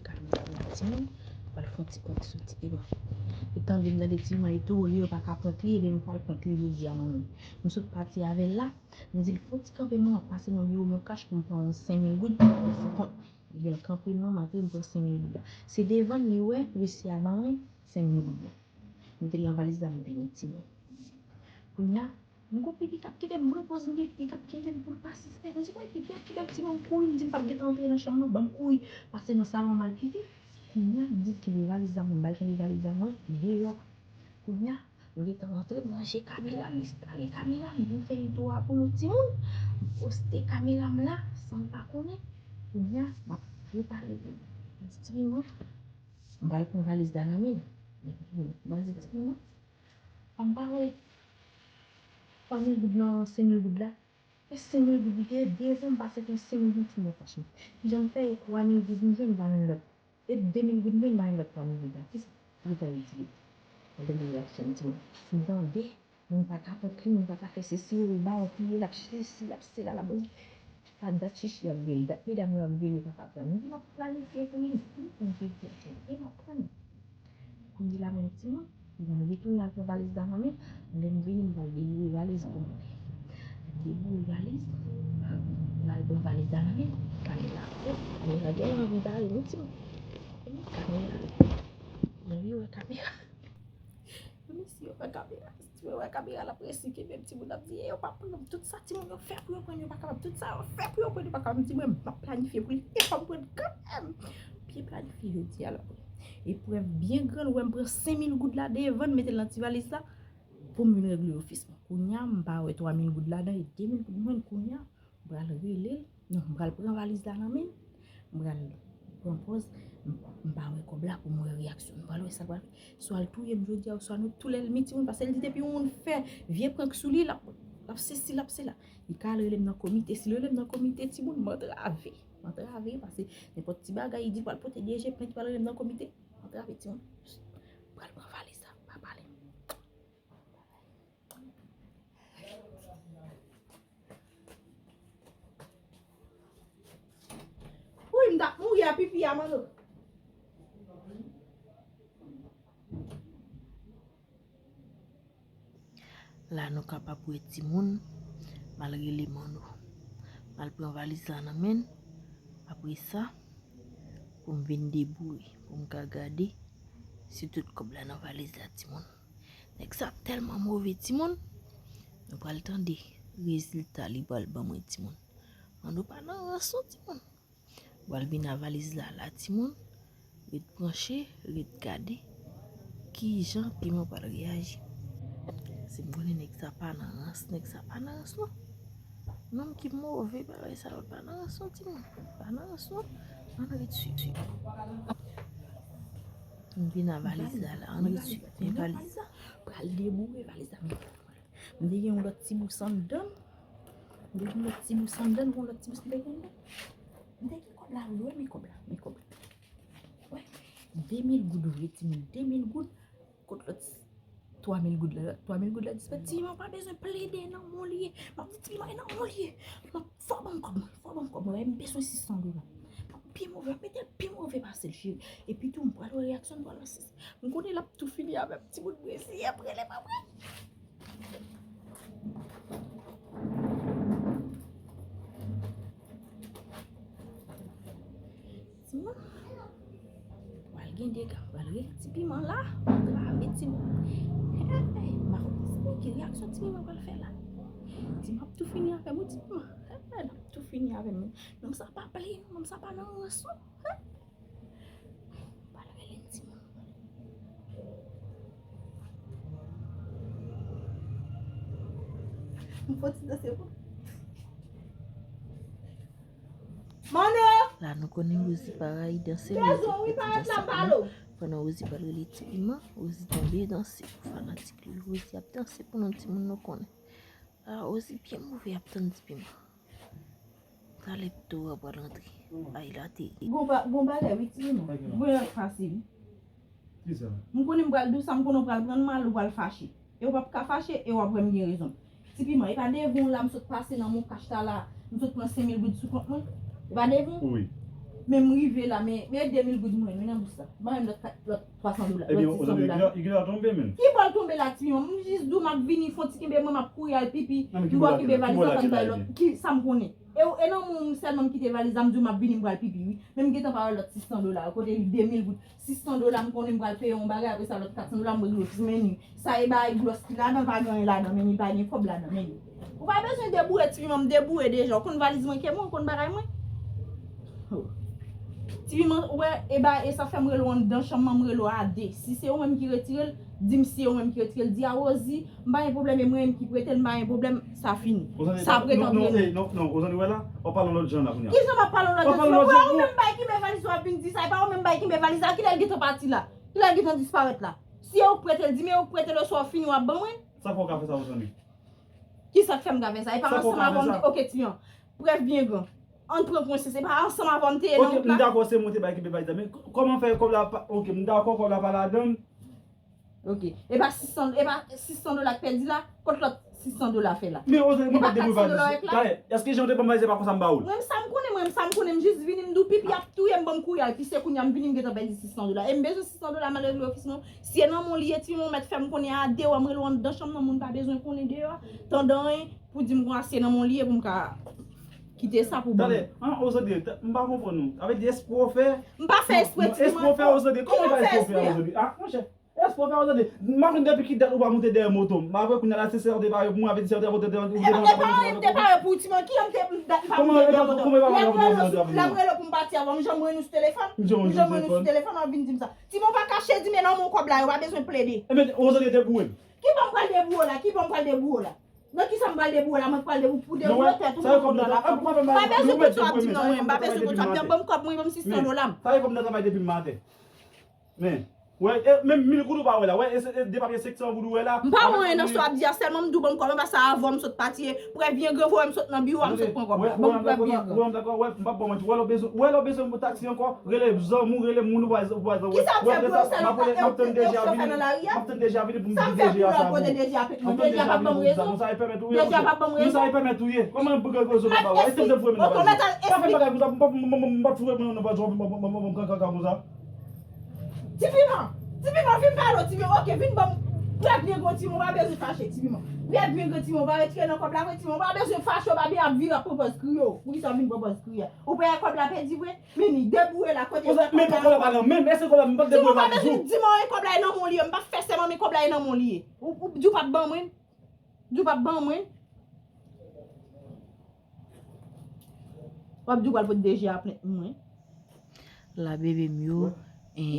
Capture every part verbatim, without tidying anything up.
Kamera pou timoun, pral fè yon ti prank sou Ti Piman. Li tande m tande Ti Piman, li tou, li yo pa ka prank li, ebyen m pral prank li jodi a mwen menm. M sot pati avè l la, m di l fè yon ti kanpe, mwen ap pase nan biwo Moncash pou m pran yon senk mil goud pou fè kont. Ebyen l kanpe, non, m antre, m pran senk mil goud la. Se devan l li wè mesye a ban mwen senk mil goud la. M te nan valiz la, m vini, timoun. Kounye a, m gon pipi k ap kite m, m pran pòz m gen pipi k ap kite m pou l pa sispèk. M di, "Woy, pipi ap kite m," timoun, m kouri, m di, "M p ap gentan antre nan chanm nan, ban m kouri pase nan salon m al kite." Kounye a, m di, "Kenbe valiz la, mwen ba l kenbe valiz la, mwen deyò." Kounye a, m gentan rantre, m ranje kamera m, enstale kamera m, m fè yon tou a pou nou timoun, m poste kamera m la, san l pa konnen. Kounye a, m ap prepare pou m di, "Ti Piman, m pral pran valiz la nan men l." M di, "Ti Piman, pa m pa wè twa mil goud nan senk mil goud la." E senk mil goud li te ye, devan m pase fè senk mil goud sou mwen, franchman. Kijan m fè e twa mil goud m jwenn, m pa jwenn lòt. E de mil goud m jwenn, m pa jwenn lòt twa mil goud la. Kisa pou fè itilize? Mwen te gen reyaksyon m di, "Mwen tande, mwen pa ka pran krim, mwen pa ka fè sesi, yo ba yon piye, l ap sesi, l ap sela, l ap pa dat chichi ap veye, dat medam yo ap veye, yo pa ka pran." M di, "M ap planifye pou li, m ap planifye pou li, m ap pran li." Kounye la menm timoun, m retounen al pran valiz la nan men, lè m vini m pral deboure valiz pou mwen. M deboure valiz, m al pran valiz la nan men, kamera, kamera gen anvi bare wi timoun. Kamera, gen anvi wè kamera. Mesye yo wè kamera, si yo wè kamera l ap resi kenbe m, timoun ap di, "E yo pa pran m." Tout sa timoun yo fè pou yo pran, yo pa kapab. Tout sa yo fè pou yo pran, yo pa kapab. M di, "Mwen, m ap planifye pou li, e fò m pran kanmenm." Byen planifye jodi a la. Eprèv byen gran, ou wè m pran senk mil goud la devan, m mete l nan ti valiz la, pou m vin regle ofis mwen. Kounye a, m pa wè twa mil goud ladan, e de mil goud mwen, kounye a, m pral rele l. Non, m pral pran valiz la nan men l. M pral pran pòz, m, m pa wè kòb la pou m wè reyaksyon l. M pral wè sa l pral fè. Swa l touye m jodi a, oswa nou tou lènmi timoun, paske l di depi yon moun fè vye prank sou li, l ap, l ap sesi, l ap sela. Li ka al rele m nan komite. Si l rele m nan komite, timoun, m antrave. M antrave, paske nenpòt ti bagay, li di pral pote D J plent, pral rele m nan komite. M antrave, timoun. M pral pran valiz la, pa pale. Wi, m t ap mouri a pipi a, Manno. La nou kapab wè timoun, m al rele Manno. M al pran valiz la nan men l. Apre sa, pou m vin deboure, pou m ka gade si tout kòb la nan valiz la, timoun. Nèg sa ap tèlman move, timoun. Nou pral tande rezilta li pral ban mwen, timoun. Manno pa nan rans non, timoun. M pral vin a valiz la la, timoun. Ret branche, ret gade kijan Piman pral reyaji. Si m konnen nèg sa pa nan rans, nèg sa pa nan rans non. Nonm ki move, bagay sa yo pa nan rans non, timoun. Pa nan rans non. Ann ret swiv, swiv. M vin a valiz la la, ann ret swiv. Men valiz la, pral deboure valiz la. M te gen yon lòt ti bous anndan. M te gen yon lòt ti bous anndan, yon lòt ti bous m te gen anndan. M te gen kòb la, wi, men kòb la, men kòb la. Wè, de mil goud vre, timoun, de mil goud. Kot lòt twa mil goud la? Twa mil goud la disparèt. Ti Piman pa bezwen plede, nan men w li ye. M ap di Ti Piman e nan men w li ye. M ap, fò ban m kòb mwen, fò ban m kòb mwen, m bezwen sis san dola. Byen move, m ap mete l pi move pase l, cheri. Epi tou, m pral wè reyaksyon, m pral wè si m konnen l ap tou fini avè m. Timoun, mwen eseye ap rele pa mwen. Timoun, pral gen dega, pral rele Ti Piman la, antrave timoun. Hey, m pa konn ki reyaksyon Ti Piman pral fè la. Ti Piman ap tou fini avè m, wi, Ti Piman. Hey, l ap tou fini avè m. Nonm sa pa plede, nonm sa pa nan rans non. Pral rele timoun. M fò ti danse pou. Manno! La nou konnen Rosie pa rayi danse, Rosie ap fè ti danse pou nou. Pandan Rosie pral rele Ti Piman, Rosie tonbe danse pou fanatik li. Rosie ap danse pou nou timoun, nou konnen. La Rosie byen move ap tann Ti Piman. Talè pito a pral antre. Ay, l ateri. Gon ba-, gon bagay, wi, Ti Piman. Gon lòt fasil. Kisa? M konnen m pral di w sa, m konnen w pral pran mal, ou pral fache. E w p ap ka fache, e w ap wè m gen rezon. Ti Piman, e pa devan w la, m sot pase nan Moncash la, m sot pran senk mil goud sou kont mwen. E pa devan w? Wi. Men m rive la, men, men de mil goud mwen, men nan bous la. Ban m lòt kat, lòt twa san dola, lòt sis san dola. Ebyen, Ozande, li gentan tonbe menm. Ki bò l tonbe la, Tipiman? M jis di w m ap vini, fè yon ti kenbe mwen, m ap kouri al pipi. M bò kenbe valiz la, m bay lòt. Ki sa m konnen? E, e nan men w sèlman m kite valiz la, m di w m ap vini, m pral pipi, wi. Men m gentan pa wè lòt sis san dola yo. Kote li de mil goud? Sis san dola, m konnen m pral peye yon bagay, apre sa lòt kat san dola, m rive ofis, men ni. Sa e bagay glòs ki ladan, pa gen anyen ladan, men ni pa gen kòb ladan, men ni. Ou pa bezwen deboure, Tipiman, m deboure deja. Ou konn valiz mwen ke mwen, ou konn bagay mwen. Oh. Tipiman, ou wè, e ba, e sa fè m rele w anndan chanm nan, m rele w a de. Si se ou menm ki retire l, di m si se ou menm ki retire l. Di a Rosie, m pa gen pwoblèm, e mwen menm ki prete l, m pa gen pwoblèm, sa fini. Sa prete antre nou. Non, non, Ozande, wè la, w ap pale yon lòt jan la kounye a. Ki jan m ap pale yon lòt jan? Tipiman, ou menm bay kenbe valiz ou ap vin di sa, e pa ou menm bay kenbe valiz la, kilè l gentan pati la? Kilè l gentan disparèt la? Si e ou k prete l, di m e ou k prete l, oswa w fini w ap ban mwen. Sa fè w ka fè sa, Ozande? Ki sa k fè m ka fè sa? E pa ansanm avè w m te, oke, Tipiman. Prèv byen gran. Ann pran konsyans, se pa ansanm avè w m te ye nan wout la? Oke, m dakò, se mwen te bay kenbe valiz la, men k-, kòman fè kòb la pa, oke, m dakò, kòb la pa ladan l. Oke. E pa sis san, e pa sis san dola k pèdi la? Kot lòt sis san dola fè la? Men Ozande, mwen pa t deboure valiz la. Talè, èske jan w te ban m valiz la, se pa konsa m ba ou l? Mwen menm sa m konnen, mwen menm sa m konnen, m jis vini, m di w pipi ap touye m, ban m kouri al pise, kounye a m vini, m gentan pèdi sis san dola. E m bezwen sis san dola, m al regle ofis mwen. Si e nan men w li ye, Tipiman, ou mèt fè m konnen a de, wè m rele w anndan chanm nan, moun pa bezwen konnen deyò a. Tande anyen pou di m konsa si e nan men w li ye pou m ka kite sa pou ban m. Talè, an, Ozande, m pa konprann ou. Sa vle di espre w fè? M pa fè espre, Tipiman. Espre w fè, Ozande? Kòman w pa espre w fè, Ozande? A, monchè. Èske w fè, Ozande? M pa konn depi ki dat ou pa monte dèyè moto m. M pa vle kounye a la, se sèten bagay pou mwen, avè di sèten kote de. E pa anyen, m te pare pou Tipiman, ki an m te dat m pa monte dèyè moto m. Lè m rele w, lè m rele w pou m pati avè w, m janm rele w sou telefòn. M janm rele w sou telefòn, w ap vin di m sa. Tipiman, pa kache di m e nan men w kòb la ye, w pa bezwen plede. Ebyen, Ozande, deboure m. Ki bò m pral deboure w la? Ki bò m pral deboure w la? Nan kisa m pral deboure w la? Mwen k pral deboure pou deboure tèt ou, mwen kòb la la. Pa bezwen konn sa w ap di m nan mwen, m pa bezwen konn sa w ap di m, ban m kòb mwen, ban m sis san dola m. Sa e kòb nan travay depi maten. Men, wè, e, menm mil goud ou pa wè la, wè, e, e, de papye senk san goud ou wè la. M pa wè anyen nan sa w ap di a, sèlman m di w ban m kòb mwen, paske avan m sot pati, e, prèv byen gran voye m sot nan biwo a, m sot pran kòb la. Ban m prèv byen gran. Wè, m dakò, wè, m p ap ba w manti. Wè, lè w bezwen, wè, lè w bezwen yon taksi ankò, rele zanmi w, rele moun ou pa, ou pa, kisa w ap fè pou yo sèlman? M ap rele, m ap tann D G a vini, m ap tann D G a vini pou m di D G a sa pou ou. M ap tann D G a vini pou m di sa, nou sa e pèmèt ou ye, monchè. Nou sa e pèmèt ou ye. Kòman pou gen rezon pa ba w? Èske m te foure moun nan pa fè bagay konsa, m p ap, m p ap, m p ap, m p ap foure moun nan pa fè bagay konsa. Tipiman, Tipiman, vin pale w, Tipiman. Oke, vin ban m. Prèv byen gran, Tipiman, w pa bezwen fache, Tipiman. Prèv byen gran, Tipiman, w pa retire nan kòb la vre, Tipiman. W pa bezwen fache, w pa bezwen ap vire ap pran pòz kriye w. Poukisa w vin pran pòz kriye a? Ou pa wè kòb la pèdi vre? Men ni, deboure la, kote kòb la? Men kòb la pa nan men m. Èske kòb la, m p ap deboure m ap di w. Tipiman, w pa bezwen di m anyen, kòb la e nan men w li ye. M p ap fè sèman, men kòb la e nan men w li ye. Ou, ou di w p ap ban mwen? Di w p ap ban mwen? W ap di w pral pote D G a plent mwen. La bebe m yo, eh,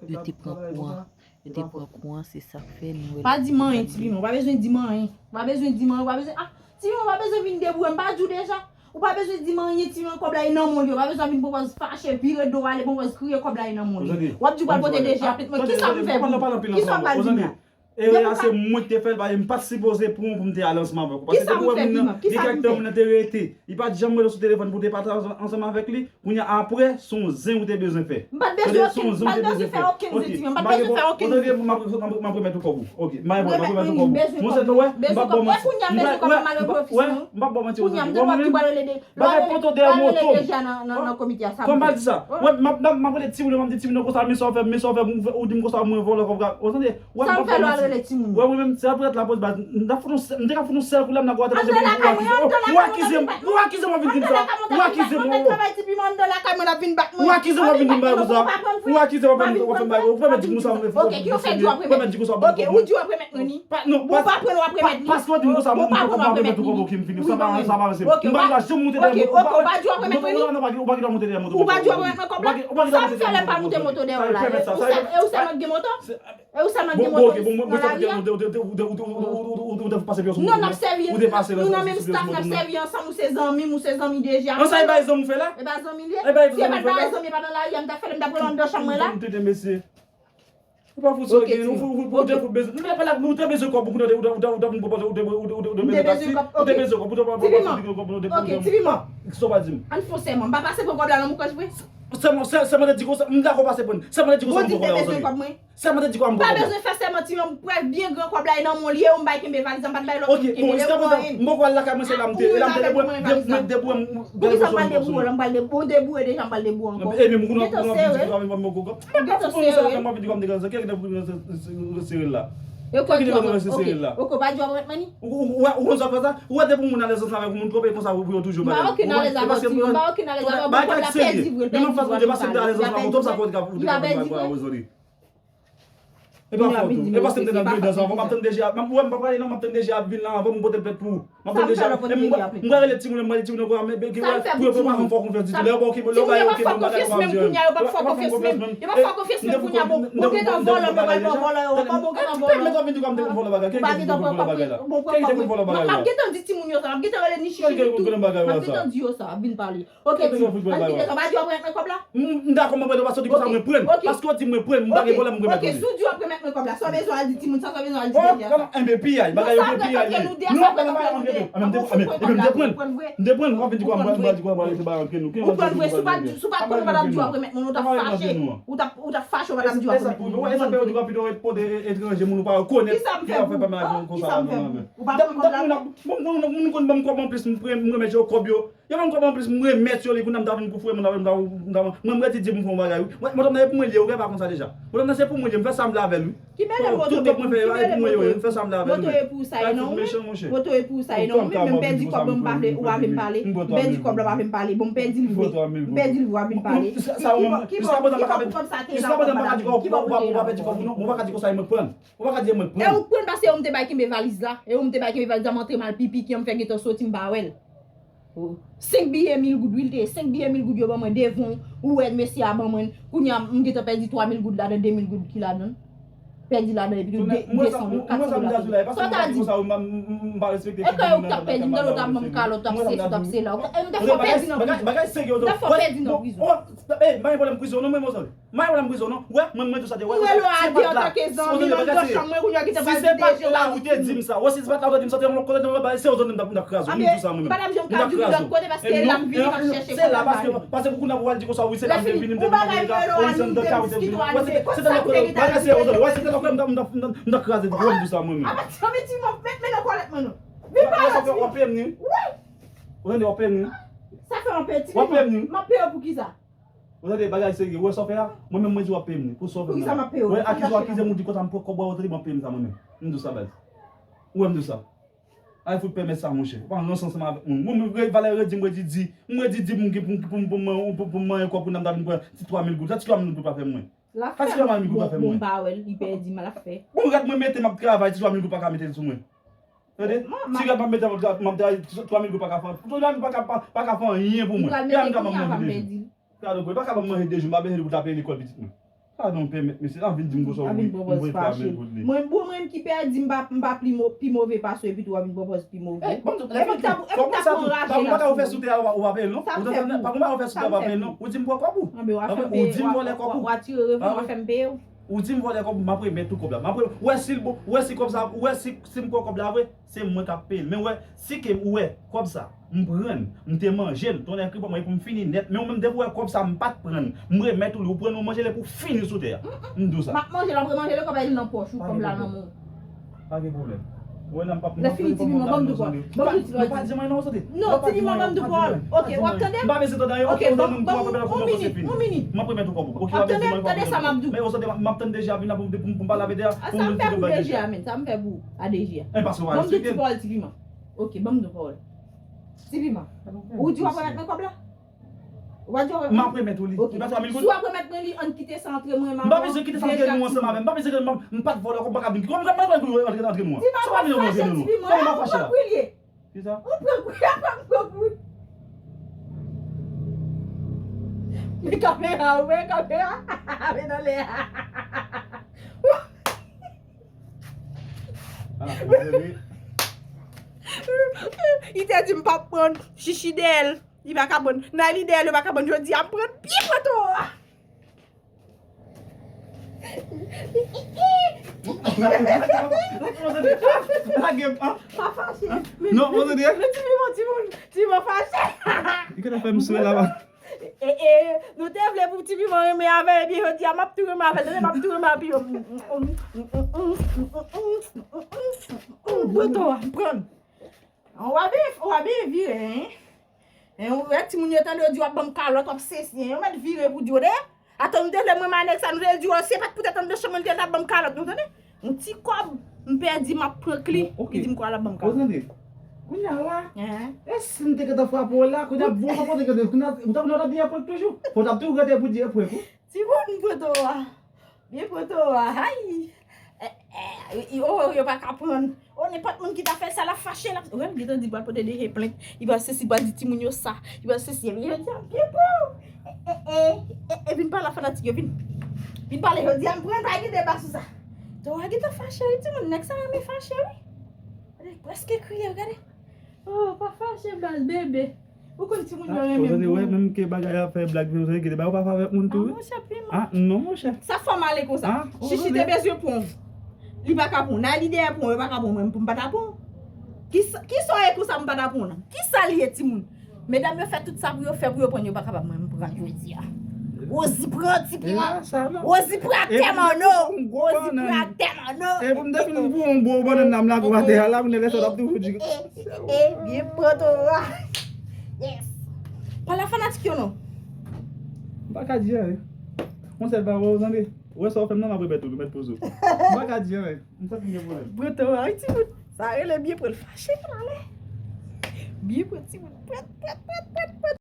yo te pran kouran. Yo te pran kouran, se sa k fè nou wè. Pa di m anyen, Tipiman. Ou pa bezwen di m anyen. Ou pa bezwen di m anyen. Ou pa bezwen, ah, Tipiman, ou pa bezwen vin deboure m. M pa di w deja? Ou pa bezwen di m anyen, Tipiman, kòb la e nan men w li ye. Ou pa bezwen vin pran pòz fache, vire do w ale, pran pòz kriye, kòb la e nan men w li ye. W ap di w pral pote D G a plent mwen. Kisa m fè pou ou? Kisa w pral di m la? Erè a se mwen ki te fè l, paske m pa t sipoze pran w pou m te ale ansanm avèk ou. Paske depi w wè moun nan, gen kèk tan moun nan te rete. Li pa t janm rele w sou telefòn pou w te pale ansanm avèk li. Kounye a, apre, se yon zen ou te bezwen fè. M pa t bezwen okenn, m pa t bezwen fè okenn zen, Tipiman. M pa t bezwen fè okenn zen. M ap remèt ou kòb ou. Oke, m ap remèt ou kòb ou. Monchè, nou wè, m p ap ba w manti. Kounye a m bezwen kòb mwen, m al regle ofis mwen. M p ap ba w manti, Ozande. Kounye a m gen dwa tou pral rele de Bagay poto dèyè moto m. Kòman di sa? Wè, m ap, m ap, m ap rele timoun yo, m ap di timoun yo konsa, men sa w fè, men sa w fè, ou di m konsa, mwen vòlè kòb la. Ozande, wè, m ap fè lwa rele timoun. Wè, mwen menm, se ap rete la poz baz. M ta fout yon sèl, m te ka fout yon sèl kou la, m ta gwo atè. Ou akize m, ou akize m, w ap vin di m sa. Ou akize m, ou. Ou akize m, w ap vin di m bagay konsa. Ou akize m, w ap vin di m bagay konsa. Ou pa mèt di m konsa, ou pa mèt di konsa. Ou pa pran w ap remèt mwen ni. Ou pa pran w ap remèt mwen. Paske w di m konsa, m ap remèt ou kòb, oke, m fini. Sa pa, sa pa ranse. M pa ka janm moute dèyè moto. Ou pa di w ap remèt mwen ni. Ou pa di w ap remèt mwen kòb la. Sa m fè lè m pa moute moto dèyè w la? E ou sèlman k gen moto? E ou sèlman k gen moto nan lari a? Non, n ap sèvi, nou nan menm staff, n ap sèvi ansanm, ou se zanmi m, ou se zanmi D G a. An sa e pa zanmi w fè la? E pa zanmi l ye? Si e pa t bay zanmi, e pa nan lari a m t ap fè l, m t ap rele w anndan chanm mwen la. Ou pa fout sòti, ou fout, ou te fout bezwen. Nou te pale ak, nou te bezwen kòb, ou te, ou te, ou te, ou te, ou te bezwen taksi, ou te bezwen kòb, ou te pa bezwen kòb, ou te bezwen kòb. Tipiman. Sa w pa di m. Ann fè yon sèman. M pa pase pran kòb la nan moukwèch vre. Sèlman, sèlman te di konsa, m dakò pase pran. Sèlman te di konsa m poko la, Rosalie. Sèlman te di konsa m poko la. M pa bezwen fè sèman, ti yon prèv byen gran, kòb la e nan men w li ye, m bay kenbe valiz la, m pa t bay lòt moun kenbe l pou anyen. Ok, bon, jiskaprezan, m poko al lakay mwen, se la m te, e la m te debouye, debouye, debouye, m gade pwochè mwen. Poukisa m pral debouye la, m pral debouye, m debouye deja, m pral debouye ankò. Ebyen, m konnen w ap di m ap vin di kòm m te granze, kèk nèg pou granze, sere la. Kèk nèg pou granze, sere la. Ok, pa di w ap remèt mwen li? Ou, ou, ou, ou konn sa fè sa? Ou wè depi moun alèz ansanm avèk moun twòp, e konsa pou yo toujou bagay. M pa okenn alèz avèk ti moun, m pa okenn alèz avèk moun, kòb la pèdi vre, l pèdi vre, li pa pèdi vre. Li pa pèdi vre. E pa fòt ou. E paske m te nan dwe dans anvan, m ap tann deja, m ap, wè, m pa prale non, m ap tann deja ap vin la anvan m pote plent pou ou. M ap tann deja. M pral rele timoun yo, m pral rele timoun yo, pou yo pa janm fè w konfyans ditou. Lè yo ba w kenbe, lè yo ba yo kenbe, m pa ka konfyans menm. Yo pa fè w konfyans menm. Yo pa fè w konfyans menm kounye a, bon, ou gentan vòlò, men w al pran vòlò yo ankò, bon, ou gentan vòlò. Mèt ap vin di kòm m te konn vòlò bagay. Kèk nèg te konn vòlò bagay la? Kèk nèg te konn vòlò bagay la? M ap gentan di timoun yo sa, m ap gentan rele Nichi tou. M ap gentan di yo sa, vin pale. Ok, ann kite sa, m pa di w ap remèt mwen kòb la? M dakò, mwen pran l paske w di konsa mwen pran l. Paske w di mwen pran l, m pa gen pwoblèm, mwen remèt ou li. Ok, si w di w ap remèt mwen kòb la, sa w bezwen al di timoun sa, sa w bezwen al di deja sa? Enben, piyay, bagay yo gen piyay li ye. Non, non, non, non, non, non. Enben, m te pran l. M te pran l. W ap vin di kwa m pral di kwa m pral rete bay antre nou. Ou pran l vre, si w pa t, si w pa t pran l, w pa t ap di w ap remèt mwen, ou t ap fache. Ou t ap, ou t ap fache, w pa t ap di w ap remèt mwen. E sa fè yo di w ap pito ret pote etranje, moun ou pa rekonèt, ki ap fè pa mal konsa la, non, non. Ou pa pran kòb la? Moun konn ban m kòb anplis, m remèt yo kòb yo. Yo ban m kòb anplis, m remèt yo li, kounye a m ta vin pou frè mwen, mwen, mwen, mwen redi di m fè yon bagay, wi. Mwen, mwen, se pou mwen li ye, ou gen pa konn sa deja. Mwen, se pou mwen li ye, m fè sa m vle avè l, wi. Ki mele moto, ki mele moto, moto e pou sa e non, men. Moto e pou sa e non, men m pèdi kòb la, m pa vle, ou pa vle m pale. M pèdi kòb la, pa vle m pale. Bon, m pèdi l vre. M pèdi l vre, pa vle m pale. Ki bò, ki bò pou kòb sa te la, kòb sa? Ki bò pou te la? Mwen pa ka di konsa e mwen k pran l. Ou pa ka di e mwen k pran l. E ou k pran l paske ou m te bay kenbe valiz la. E ou m te bay kenbe valiz la, m antre m al pipi, ki an m fè gentan soti, m pa wè l. Senk biye mil goud, wi, l te ye. Senk biye mil goud yo ban mwen devan, ou wè mesye a ban mwen. Kounye a, m gentan pèdi twa mil goud ladan, de mil goud ki ladan. Pèdi ladan, epi tou de, de san goud, kat san goud la. Sa w ta di? E kòb ou t ap pèdi, m tande w t ap ban m kalòt, w t ap sesi, w t ap sela. E m ta fè w pèdi nan prizon. M ta fè w pèdi nan prizon. M pa gen pwoblèm prizon non, mwen, Mozòl. M pa gen pwoblèm prizon non. Mwen, mwen di w sa te wè. Se pa la. Ou rele w a di antanke zanmi m anndan chanm mwen, kounye a ki te pral di deje la ou te di m sa. Wè, si se pa t la ou te di m sa, te yon lòt kote, te yon lòt bagay, se yon zòn m t ap, m t ap kraze w, m di w sa mwen menm. M pa t ap janm ka di w lòt kote paske la m vini, m ap chèche kòb la m ale. Se la, paske, paske pou kounye a pou w al di konsa, wi, se la m te vini, m te vini, m te vini, ou se anndan kay, ou te vini. Wè, se te lòt kote, bagay se yon zòn, wè, se te lòt kote, m t ap, m t ap, m t ap kraze w, m di w sa mwen menm. Apa, ti zanmi ti mòf, met men nan kòlèt mwen non. Vin pale, ti mòf. W ap peye m ni? Wi. Ou tande, w ap peye m ni? Sa fè w ap peye, ti zanmi. W ap peye m ni? M ap peye w pou kisa? Ou tande, bagay serye, ou wè sa w fè a? Mwen menm mwen di w ap peye m li, pou sa w fè m nan. Poukisa m ap peye w? Wè, akize w akize m, ou di konsa m pran kòb, w ap peye m sa mwen menm. M di w sa, baz. Ou wè m di w sa. Al fout pèmèt sa, monchè. Ou pa ranse ansanm avèk moun. Mwen, mwen, valè redi m, redi di. M redi di pou m, pou m, pou m, pou m, pou m, pou m manyen kòb pou n ap ta vin pran ti twa mil goud. Sa ti twa mil goud pa fè mwen. Sa ti twa mil goud pa fè mwen. Bon, m pa wè l, li pèdi m, l ap fè. Bon, rèd mwen mete, m ap travay, ti twa mil goud pa ka mete l sou mwen. Tande? Ti rèd m ap mete, m ap travay, twa mil goud pa ka fè, twa mil pa ka, pa, pa ka fè anyen pou mwen. Li pral mete kounye a, pa pèdi l. Gade, ou pa ka ban m manje de jou, m pa bezwen li pou ta peye lekòl pitit mwen. Sa non, pèmèt, mesye, sa vin di m konsa, wi, m voye twa mil goud li. Mwen, bon, mwen ki pèdi, m pa, m pa pli mo-, pi move pase w, epi tou w ap vin pran pòz pi move. Epi w t ap, epi w t ap anraje la sou mwen. Pa konn bagay ou fè sou tè a, ou pa peye l non. Ou di m pran kòb ou. Sa m fè pou ou? Sa m fè pou ou? Ou di m pran kòb ou? Anben w ap fè m peye, w ap, w ap, w ap tire revni, w ap fè m peye w. Ou di m vòlè kòb ou, m ap remèt ou kòb la. M ap re-, ou wè si l bon, ou wè si kòb sa, ou wè si, si m pran kòb la vre, se mwen k ap peye l. Men ou wè, si ke ou wè kòb sa, m pran l, m te manje l, tonnè kriye mwen pou m fini nèt. Men ou menm depi ou wè kòb sa, m pa t pran l, m remèt ou li, ou pran l, ou manje l epi ou fini sou tè a. M di w sa. M ap manje l, m ap remanje l, kòb la li nan pòch ou, kòb la nan men w. Pa gen pwoblèm. Lè fini, Ti Piman, ban m di w pawòl. Ban m di w pawòl. Non, Ti Piman, ban m di w pawòl. Ok, w ap tande m? M pa bezwen tande anyen. Ok, ban m, ban m yon minit, yon minit. M ap remèt ou kòb ou. Ok, w ap tande, tande sa m ap di w. Men ou tande, m ap tann deja vin la pou m, pou m, pou m pale avè deja. Sa m fè pou deja, men, sa m fè pou a deja. Ban m di w ti pawòl, Ti Piman. Ok, ban m di w pawòl. Ti Piman, ou di w ap remèt mwen kòb la? Ou pa di w ap remèt? M ap remèt ou li. Ok. Li pa twa mil goud? Si w ap remèt mwen li, ann kite sa antre mwen, m ap... M pa bezwen kite sa antre nou ansanm avè m. M pa bezwen ke m, m pa t vòlè, kòm m pa ka vin. Kòman m ka, m pa t vin antre, antre nou an? Sa pa vin antre nou an. Kòman m ap fache la? Kisa? Ou pran kou, ou pran kou. Men kamera, ou wè kamera? Men nan lè a. Li te di m p ap pran chichi dèyè l. Li pa ka pran. Nan li dèyè l, yo pa ka pran. Jodi a, m pran pye pran towo a. Lage m, an. Pa fache. Non, mwen tande. Men Ti Piman, Ti Piman, Ti Piman fache. Li gentan fè m swè la, pa. E, e, nou te vle pou Ti Piman renmen avè l, ebyen jodi a m ap tou renmen avè l, tande, m ap tou renmen avè l. Pran. Ou a byen, ou a byen vire, hein? Hein, ou wè timoun yo tande yo di w ap ban m kalòt, w ap sesi, hein? Yo mèt vire pou di w de. Atò nou te vle mwen ma nèg sa, nou te di w se pa t poutèt anndan chanm mwen li te t ap ban m kalòt, nou tande? Yon ti kòb, m pèdi, m ap prank li, li di m kwa l ap ban m kalòt. Tande, kounye a la, e si m te gentan frape w la, kounye a bon, sa pote gentan, kounye a, ou t ap, nou t ap di e prank toujou. Fò w t ap toujou rete pou di e prank, wi. Timoun, pran to a. Byen pran to a. Ay! Eh, eh, oh, yo pa ka pran. Oh, nenpòt moun ki ta fè sa, l ap fache, l ap, ou wè, m gentan di l pral pote de plent. Li pral sesi, li pral di timoun yo sa. Li pral sesi, ebyen, jodi a, m byen pran. Eh, eh, eh, eh, eh, vin pale a fanatik yo, vin. Vin pale, jodi a, m pran, pa gen deba sou sa. To a gentan fache, wi, timoun, nèg sa renmen fache, wi. Gade, prèske kriye, gade. Oh, pa fache, baz, bebe. Ou konn timoun yo renmen. Ou tande, wè, menm ke bagay ap fè blag, men ou tande, ki te ba ou pa fè avèk moun tou, wi. Ah, monchè, piman. Ah, non, monchè. Sa fè m ale konsa. Chichi te bezwen pran w. Li pa ka pran w. Nayli dèyè pran w, yo pa ka pran w, mwen, pou m pa ta pran w. Kisa, kisa w ye konsa m pa ta pran w nan? Kisa l ye, timoun? Medam yo fè tout sa pou yo fè, pou yo pran, yo pa kapab, mwen, m pran jodi a. Wozi pran ti piman. Wozi pran tè manno. Wozi pran tè manno. E pou m te fin pou yon gwo bannann nan m lage w atè a la, m lè sa w ap toujou di. E, byen pran to a. Yes. Pale a fanatik yo non. M pa ka di anyen. Yon sèl pawòl, ou tande? Ou wè sa w fè m nan, m ap repete w, nou mèt poze w. M pa ka di anyen. M santi m gen pwoblèm. Pran to a, wi, timoun. Sa rele byen pran l fache, pale. Byen pran timoun. Pran, pran, pran, pran, pran.